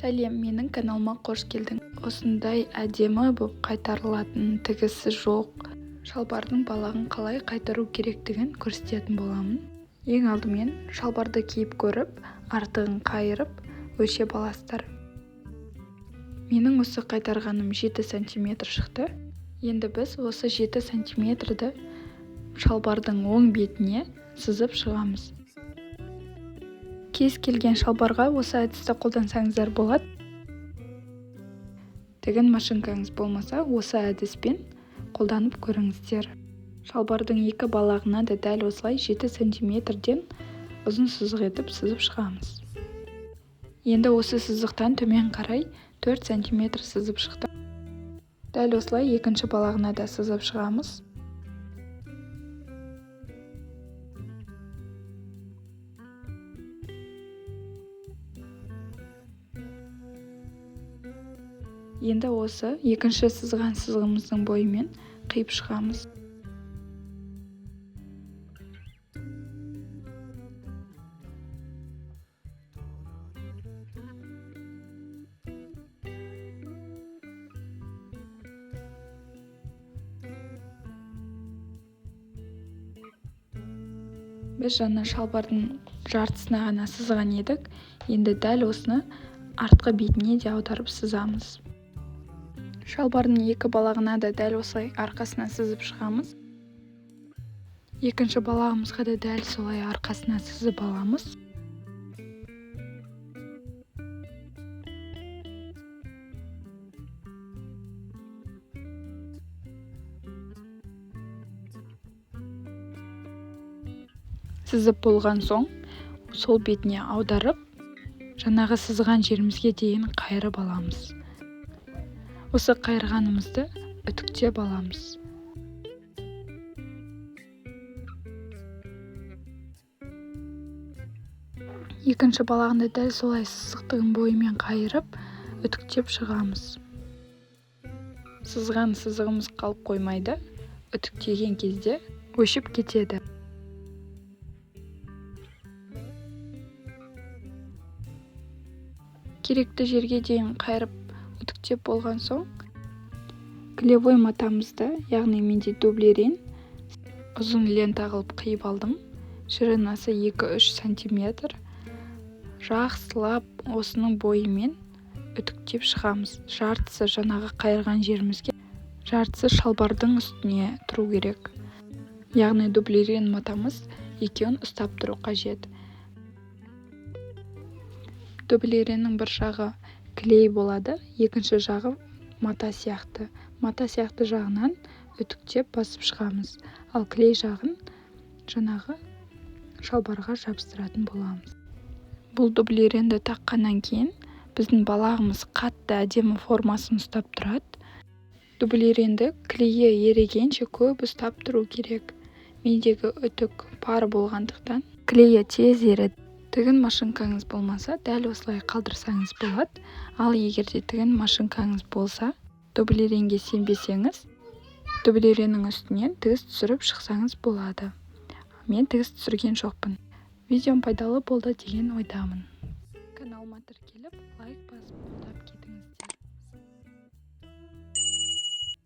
Сәлем, менің каналыма қош келдің. Осындай әдемі боп қайтарылатын тігісі жоқ шалбардың балағын қалай қайтару керектігін көрсететін боламын. Ең алдымен шалбарды киіп көріп, артығын қайырып, өлшеп аласыздар. Менің осы қайтарғаным 7 сантиметр шықты. Енді біз осы 7 сантиметрді шалбардың оң бетіне сызып шығамыз. Кез келген шалбарға осы әдісті қолдансаңыздар болады. Тігін машинкаңыз болмаса, осы әдіспен қолданып көріңіздер. Шалбардың екі балағына да дәл осылай 7 сантиметрден ұзын сызық етіп сызып шығамыз. Енді осы сызықтан төмен қарай 4 сантиметр сызып шықтым. Дәл осылай екінші балағына да сызып шығамыз. Енді осы екінші сызған сызығымыздың бойымен қиып шығамыз. Біз жаңа шалбардың жартысына ғана сызған едік. Енді дәл осыны артқы бетіне де аударып сызамыз. Шалбардың екі балағына да дәл осылай арқасына сызып шығамыз. Екінші балағымызға да дәл солай арқасына сызып аламыз. Сызып болған соң сол бетіне аударып, жаңағы сызған жерімізге дейін қайырып аламыз. Осы қайырғанымызды үтіктеп аламыз. Екінші балағын да дәл солай сызықтың бойымен қайырып, үтіктеп шығамыз. Сызған сызығымыз қалып қоймайды, үтіктеген кезде өшіп кетеді. Керекті жерге дейін қайырып үтіктеп болған соң, клеевой матамызды, яғни менде дублерин, ұзын лента қылып қиып алдым. Ширинасы 2-3 сантиметр. Жақсылап осының бойымен үтіктеп шығамыз. Жартысы жаңағы қайырған жерімізге, жартысы шалбардың үстіне тұру керек. Яғни дублерин матамыз екеуін ұстап тұру қажет. Дублериннің бір жағы клей болады, екінші жағы мата сияқты. Мата сияқты жағынан үтіктеп басып шығамыз. Ал клей жағын жаңағы шалбарға жабыстыратын боламыз. Бұл дублеринді таққаннан кейін біздің балағымыз қатты әдемі формасын ұстап тұрады. Дублеринді клейі ерігенше көп ұстап тұру керек. Мендегі үтік пар болғандықтан клейі тез еріді. Тігін машинкаңыз болмаса, дәл осылай қалдырсаңыз болады. Ал егер де тігін машинкаңыз болса, дублеринге сенбесеңіз, дублериннің үстінен тігіс түсіріп шықсаңыз болады. Мен тігіс түсірген жоқпын. Видеом пайдалы болды деген ойдамын. Каналыма тіркеліп, лайк